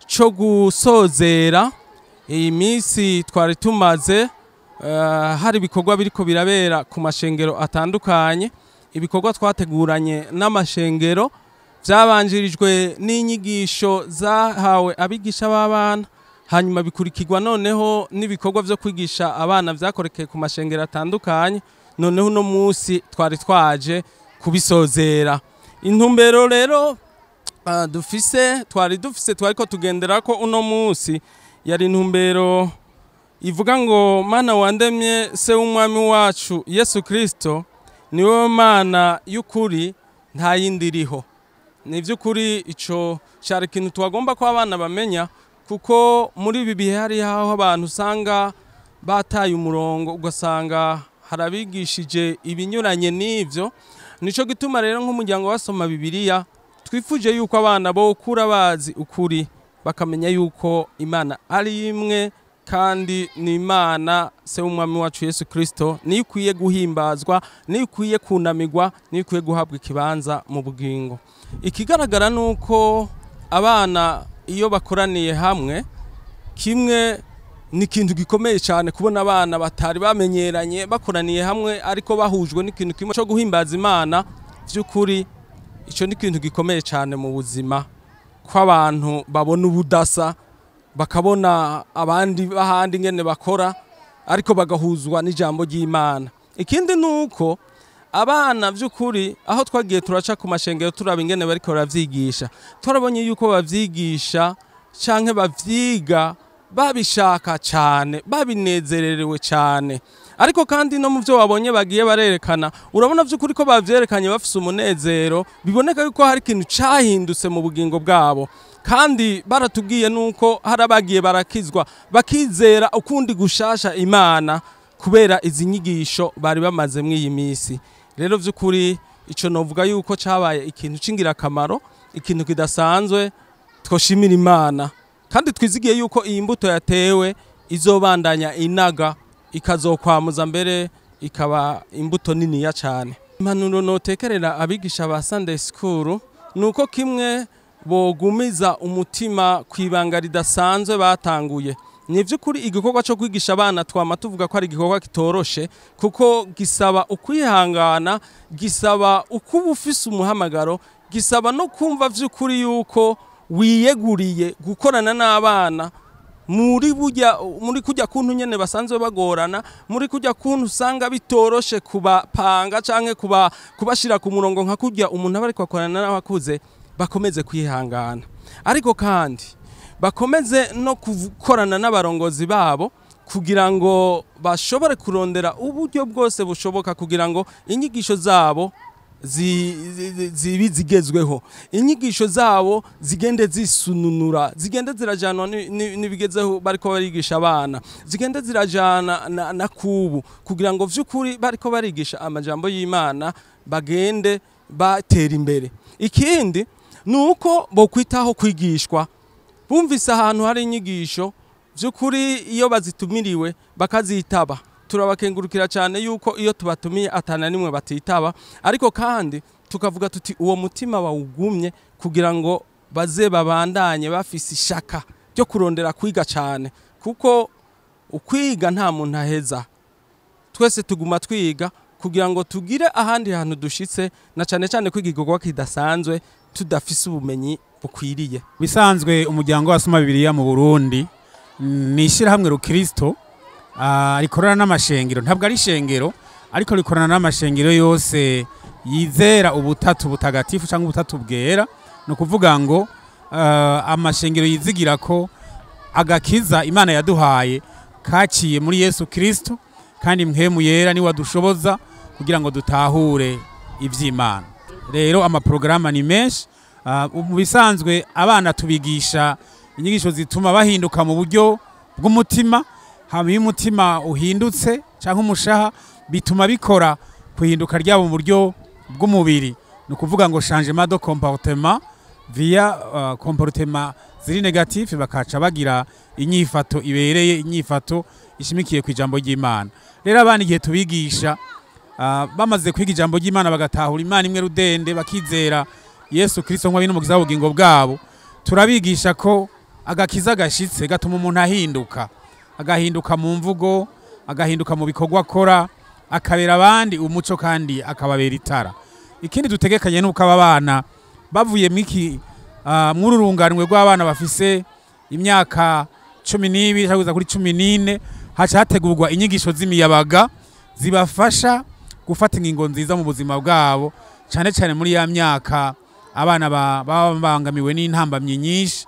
[SPEAKER 1] co gusozera iyi minsi twari tumaze, hari ibikorwa biriko birabera ku mashengero atandukanye. Ibikorwa twateguranye n'amashengero byabanjirijwe n'inyigisho zahawe abigisha b'abana, hanyuma bikurikirwa noneho n'ibikorwa vyo kwigisha abana vyakorekeye ku mashengero atandukanye. Noneho uno munsi twari twaje kubisozera. Intumbero rero dufise, twari dufise, twariko tugendera ko uno munsi, yari intumbero ivuga ngo: Mana wandemye, se w'umwami wacu Yesu Kristo, niwe Mana y'ukuri, nta yindi iriho. Ni by'ukuri ico cyari ikintu twagomba ko abana bamenya, kuko muri ibi bihe hari aho abantu usanga bataye umurongo, ugasanga harabigishije ibinyuranye n'ivyo. Nico gituma rero nk'umuryango wasoma Bibiliya twifuje yuko abana bokura bazi ukuri, bakamenya yuko Imana ari imwe, kandi ni Imana se w'umwami wacu Yesu Kristo, niyo ikwiye guhimbazwa, niyo ikwiye kunamigwa, niyo ikwiye guhabwa ikibanza mu bugingo. Ikigaragara nuko abana iyo bakoraniye hamwe, kimwe ni ikintu gikomeye cyane kubona abana batari bamenyeranye bakoraniye hamwe, ariko bahujwe n'ikintu kimwe cyo guhimbaza Imana. By'ukuri icyo ni ikintu gikomeye cyane mu buzima, ko abantu babona ubudasa, bakabona abandi bahandi ngene bakora, ariko bagahuzwa n'ijambo ry'Imana. Ikindi nuko abana by'ukuri aho twagiye turaca ku mashengero turaba ingene bariko baravyigisha, twarabonye yuko bavyigisha canke bavyiga babishaka cyane, babinezererewe cyane. Ariko kandi no mu byo wabonye bagiye barerekana, urabona by'ukuri ko bavyerekanye bafise umunezero, biboneka yuko hari ikintu cahindutse mu bugingo bwabo. Kandi baratubwiye nuko hari abagiye barakizwa, bakizera ukundi gushasha Imana kubera izi nyigisho bari bamaze mw'iyi minsi. Rero by'ukuri ico novuga yuko cabaye ikintu c'ingirakamaro, ikintu kidasanzwe twoshimira Imana, kandi twizigiye yuko iyi mbuto yatewe izobandanya inaga, ikazokwamuza mbere ikaba imbuto niniya cyane. Impanuro notekerera abigisha ba Sunday School nuko kimwe bogumiza umutima kwibanga ridasanzwe batanguye. Ni vy'ukuri igikorwa cyo kwigisha abana twama tuvuga ko ari igikorwa kitoroshe, kuko gisaba ukwihangana, gisaba ukuba ufise umuhamagaro, gisaba no kumva vy'ukuri yuko wiyeguriye gukorana n'abana muri burya, muri kujya kuntu nyene basanzwe bagorana, muri kujya kuntu usanga bitoroshe kubapanga canke kubashira ku murongo nka kujya umuntu aba ariko akorana n'abakuze. Bakomeze kwihangana, ariko kandi bakomeze no gukorana n'abarongozi babo kugira ngo bashobore kurondera uburyo bwose bushoboka kugira ngo inyigisho zabo zibi zigezweho, inyigisho zabo zigende zisununura, zigende zirajana n'ibigezeho bariko barigisha abana, zigende zirajana na kubu, kugira ngo vy'ukuri bariko barigisha amajambo y'Imana bagende batera imbere. Ikindi nuko bokwitaho kwigishwa, bumvise ahantu hari inyigisho vy'ukuri iyo bazitumiriwe bakazitaba. Turabakengurukira cyane yuko iyo tubatumiye atana nimwe batitaba, ariko kandi tukavuga tuti uwo mutima bawugumye kugira ngo baze babandanye bafise ishaka ryo kurondera kwiga cyane, kuko ukwiga nta muntu aheza, twese tuguma twiga kugira ngo tugire ahandi hantu dushitse, na cyane cyane kwiga igikorwa kidasanzwe tudafise ubumenyi bukwiriye.
[SPEAKER 12] Bisanzwe umuryango wasoma Bibiliya mu Burundi ni ishyirahamwe rukristo rikorana n'amashengero, ntabwo ari ishengero ariko rikorana n'amashengero yose yizera ubutatu butagatifu cyangwa ubutatu bwera. Ni ukuvuga ngo amashengero yizigira ko agakiza Imana yaduhaye kaciye muri Yesu Kristo, kandi mpwemu yera ni wadushoboza kugira ngo dutahure ivy'Imana. Rero amaprograma ni menshi. Mu bisanzwe abana tubigisha inyigisho zituma bahinduka mu buryo bw'umutima. Hama iyo umutima uhindutse cyangwa umushaha, bituma bikora kuhinduka ryabo mu buryo bw'umubiri, ni ukuvuga ngo changement de comportement. via comportement ziri négatif, bakaca bagira inyifato ibereye, inyifato ishimikiye ku ijambo ry'Imana. Rero abana igihe tubigisha, bamaze kwiga ijambo ry'Imana, bagatahura Imana imwe rudende, bakizera Yesu Kristo nk'uwo n'umukiza w'ubugingo bwabo, turabigisha ko agakiza gashitse gatuma umuntu ahinduka, agahinduka mu mvugo, agahinduka mu bikorwa akora, akabera abandi umuco kandi akababera itara. Ikindi dutegekanye nuko aba bana bavuye mwiki mw'uru runganwe rw'abana bafise imyaka 12 cyangwa kuri 14, haca hategurwa inyigisho z'imiyabaga zibafasha gufata ingingo nziza mu buzima bwabo, cyane cyane muri ya myaka abana baba babangamiwe n'intambamyi nyinshi,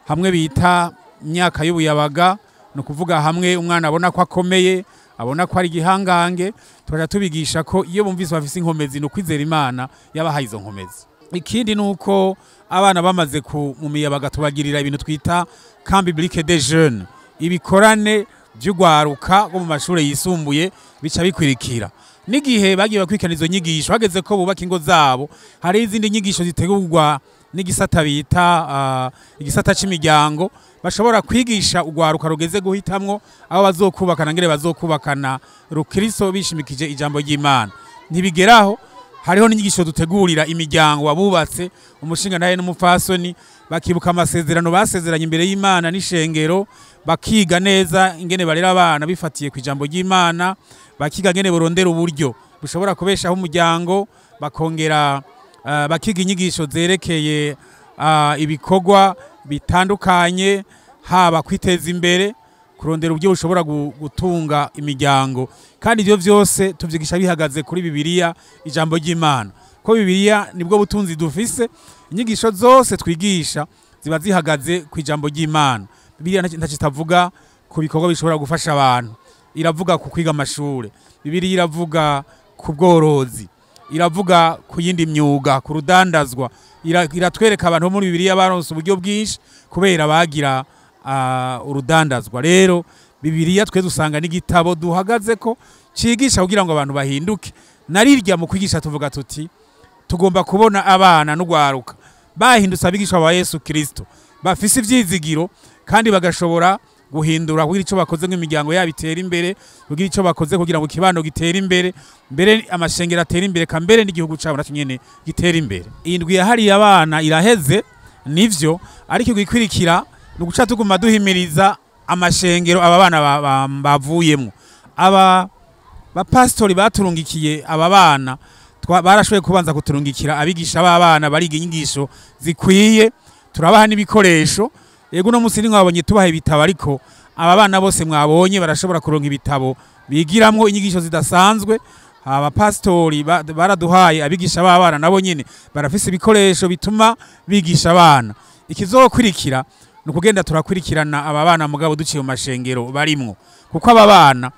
[SPEAKER 12] hamwe bita imyaka y'ubuyabaga. Ni ukuvuga hamwe umwana abona ko akomeye, abona ko ari igihangange. Tukaja tubigisha ko iyo bumvise bafise inkomezi, ni ukwizera Imana yabahaye izo nkomezi. Ikindi ni uko abana bamaze ku mu miyabaga, tubagirira ibintu twita camp biblique des jeunes, ibikorane by'ugwaruka rwo mu mashuri yisumbuye, bica bikwirikira. N'igihe bagiye bakurikirana izo nyigisho, hageze ko bubaka ingo zabo, hari izindi nyigisho zitegurwa n'igisata bita igisata cy'imiryango, bashobora kwigisha ugwaruka rugeze guhitamwo aho bazokubakana, ngere bazokubakana rukristo bishimikije ijambo ry'Imana. Ntibigeraho, hariho n'inyigisho dutegurira imiryango wabubatse, umushinga naye n'umupfasoni, bakibuka amasezerano basezeranye imbere y'Imana n'ishengero, bakiga neza ingene barera abana bifatiye ku ijambo ry'Imana, bakiga ingene borondera uburyo bushobora kubeshaho umuryango, bakongera bakiga inyigisho zerekeye ibikorwa bitandukanye, haba kwiteza imbere, kurondera uburyo bushobora gutunga imiryango. Kandi ibyo byose tuvyigisha bihagaze kuri Bibiliya, ijambo ry'Imana, ko Bibiliya nibwo butunzi dufise. Inyigisho zose twigisha ziba zihagaze ku ijambo ry'Imana. Bibiliya ntacyo itavuga ku bikorwa bishobora gufasha abantu. Iravuga ku kwiga amashure, Bibiliya iravuga ku bworozi, iravuga ku yindi myuga, ku rudandazwa. Iratwereka abantu bo muri Bibiliya baronse uburyo bwinshi kubera bagira urudandazwa. Rero Bibiliya twe dusanga n'igitabo duhagaze ko cigisha kugira ngo abantu bahinduke. Narirya mu kwigisha tuvuga tuti tugomba kubona abana n'ugwaruka bahindutse abigishwa ba Yesu Kristo, bafise ivyizigiro kandi bagashobora guhindura kugira ico bakoze nk'imiryango yabo itere imbere, kugira ico bakoze kugira ngo ikibano gitere imbere, mbere amashengero atere imbere, kambere n'igihugu cabo nacyo nyene gitere imbere. Indwi yahariye abana iraheze nivyo, ariko igikwirikira ni uguca tuguma duhimiriza amashengero aba bana bavuyemwo. Aba bapastori baturungikiye aba bana, barashoboye kubanza kuturungikira abigisha b'abana bariga inyigisho zikwiye, turabaha n'ibikoresho. Yego, uno munsi ntimwabonye tubaha ibitabo, ariko aba bana bose mwabonye barashobora kuronka ibitabo bigiramwo inyigisho zidasanzwe. Abapastori baraduhaye abigisha b'abana, nabo nyene barafise ibikoresho bituma bigisha abana. Ikizokurikira ni ukugenda turakurikirana aba bana, mugabo duciye mu mashengero barimwo, kuko aba bana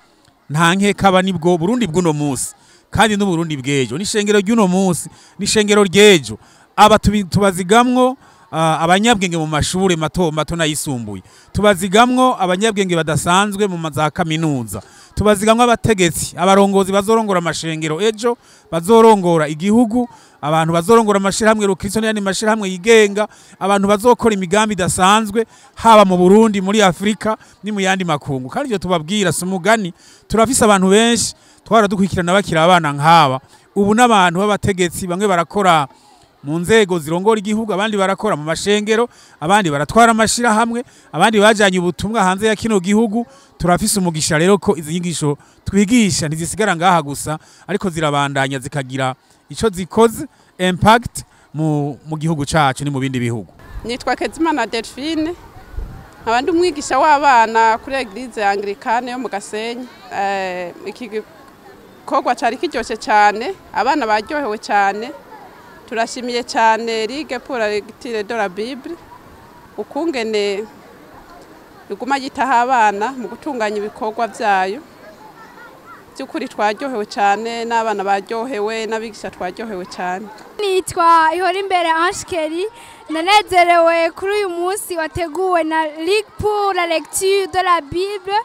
[SPEAKER 12] nta nkeka aba nibwo Burundi bw'uno munsi kandi n'Uburundi bw'ejo, n'ishengero ry'uno munsi n'ishengero ry'ejo. Aba tubazigamwo abanyabwenge mu mashure mato mato n'ayisumbuye, tubazigamwo abanyabwenge badasanzwe mu za kaminuza, tubazigamwo abategetsi, abarongozi bazorongora amashengero ejo, bazorongora igihugu, abantu bazorongora amashirahamwe rukristo n'ayandi mashirahamwe yigenga, abantu bazokora imigambi idasanzwe haba mu Burundi, muri Afrika ni mu yandi makungu. Kandi ivyo tubabwira si umugani, turafise abantu benshi twara dukurikirana bakiri abana nk'aba, ubu n'abantu b'abategetsi, bamwe barakora mu nzego zirongora igihugu, abandi barakora mu mashengero, abandi baratwara amashirahamwe, abandi bajanye ubutumwa hanze ya kino gihugu. Turafise umugisha rero ko izi nyigisho twigisha ntizisigara ngaha gusa, ariko zirabandanya zikagira ico zikoze, impact mu gihugu cacu ni mu bindi bihugu.
[SPEAKER 13] Nitwa Kezimana Delphine, nkaba ndi umwigisha w'abana kuri Eglise Anglicane yo mu Gasenyi. Iki gikorwa cari kiryoshe cyane, abana baryohewe cyane. Turashimiye cyane Ligue pour la lecture de la Bible ukungene iguma yitaho abana mu gutunganya ibikorwa byayo. By'ukuri twaryohewe cyane, n'abana baryohewe, n'abigisha twaryohewe cyane.
[SPEAKER 5] Nitwa Ihorimbere Ange, nanezerewe kuri uyu munsi wateguwe na Ligue pour la lecture de la Bible,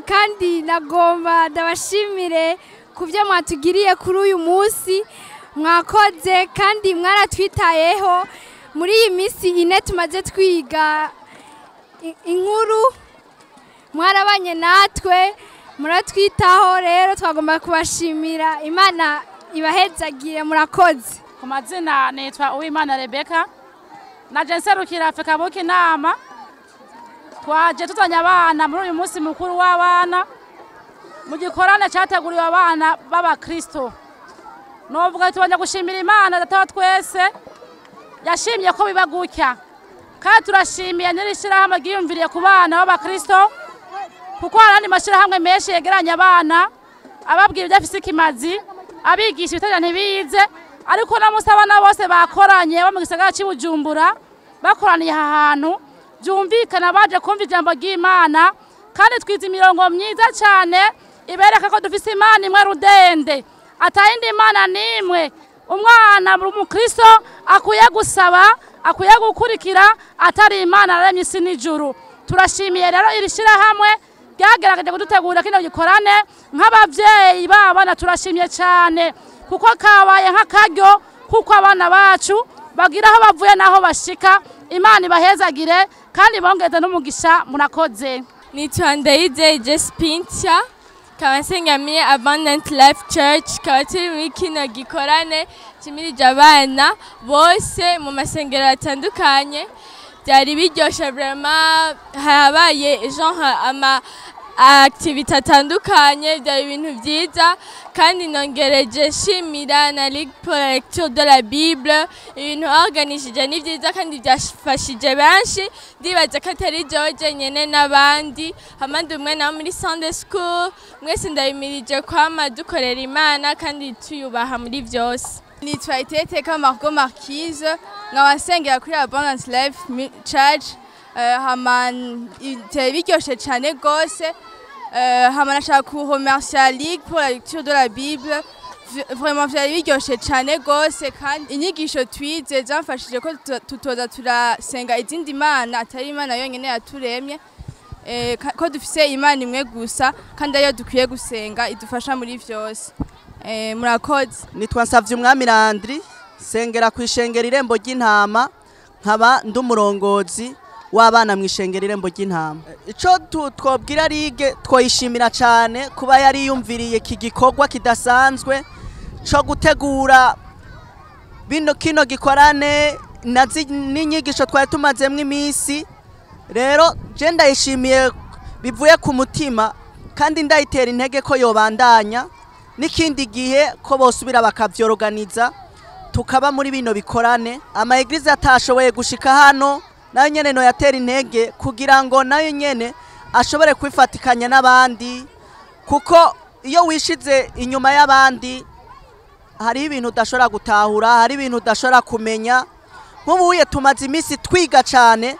[SPEAKER 5] kandi nagomba ndabashimire ku byo mwatugiriye kuri uyu munsi. Mwakoze kandi mwaratwitayeho muri iyi minsi ine tumaze twiga inkuru, mwarabanye natwe muratwitaho. Rero twagomba kubashimira, Imana ibahezagire, murakoze.
[SPEAKER 14] Ku mazina nitwa Uwimana Rebeka, naje nserukira Fecabu Kinama. Twaje tuzanye abana muri uyu munsi mukuru w'abana mu gikorane cyateguriwe abana b'abakristo. Novuga tubanje gushimira Imana Data wa twese yashimye ko biba gutya, kandi turashimiye n'iri shyirahamwe ryiyumviriye ku bana b'abakristo, kuko hari andi mashyirahamwe menshi yegeranya abana ababwira ibyo afise ikimazi, abigisha ibitaja ntibize, ariko uno munsi abana bose bakoranye bo mu gisagara cy'i Bujumbura bakoraniye aha hantu, byumvikana baje kumva ijambo ry'Imana, kandi twize imirongo myiza cyane ibereka ko dufise Imana imwe rudende, atayindi Imana n'imwe. Umwana umukristo akwiye gusaba, akwiye gukurikira atari Imana yaremye isi n'ijuru. Turashimiye rero iri shyirahamwe ryagerageje kudutegurira kino gikorane nk'abavyeyi b'abana, turashimye cyane kuko kabaye nk'akaryo kuko abana bacu bagira aho bavuye n'aho bashika. Imana ibahezagire kandi bongeze n'umugisha, murakoze.
[SPEAKER 15] Nitwa Ndayizeye Jespintia, nkaba nsengamiye Abundant Life Church, kaba turi muri kino gikorane kimirije abana bose mu masengero atandukanye. Byari biryoshe vraiment, habaye genre ama activité atandukanye, byari ibintu byiza, kandi nongereje nshimira na Ligue pour la lecture de la Bible, ibintu organishije ni byiza kandi byafashije benshi. Ndibaza ko atari jewe jenyene n'abandi, hamandi umwe nawe muri Sunday School, mwese ndabimirije kwama dukorera Imana kandi tuyubaha muri byose.
[SPEAKER 4] Nitwa Iteteka Margot Marquise, nkaba nsengera kuri Abundance Life Church. Hama bitari biryoshe cyane rwose. Hama nashaka kuremercier Ligue pour la lecture de la Bible. Vraiment vyari biryoshe cyane rwose, kandi inyigisho twize zamfashije ko tutoza turasenga izindi mana atari Imana yonyine yaturemye, ko dufise Imana imwe gusa kandi ariyo dukwiye gusenga idufasha muri vyose. Murakoze.
[SPEAKER 16] Nitwa Nsavyumwami Landry, sengera ku ishengero Irembo ry'Intama, nkaba ndi umurongozi w'abana mu ishengero Irembo ry'Intama. Ico twobwira Ligue, twoyishimira cyane kuba yari yumviriye iki gikorwa kidasanzwe co gutegura bino kino gikorane n'inyigisho twari tumazemwo iminsi. Rero je ndayishimiye bivuye ku mutima, kandi ndayitera intege ko yobandanya n'ikindi gihe ko bosubira bakavyoroganiza tukaba muri bino bikorane. Ama eglise atashoboye gushika hano nayo nyene no yatera intege kugira ngo nayo nyene ashobore kwifatikanya n'abandi, kuko iyo wishize inyuma y'abandi hari ibintu udashobora gutahura, hari ibintu udashobora kumenya. Nk'ubuye tumaze iminsi twiga cyane,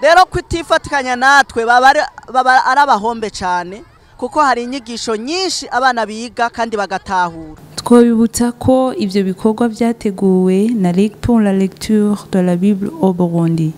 [SPEAKER 16] rero kutifatikanya natwe baba ari abahombe cyane, kuko hari inyigisho nyinshi abana biga kandi bagatahura.
[SPEAKER 17] Twobibutsa ko ivyo bikorwa vyateguwe na Ligue pour la lecture de la Bible au Burundi.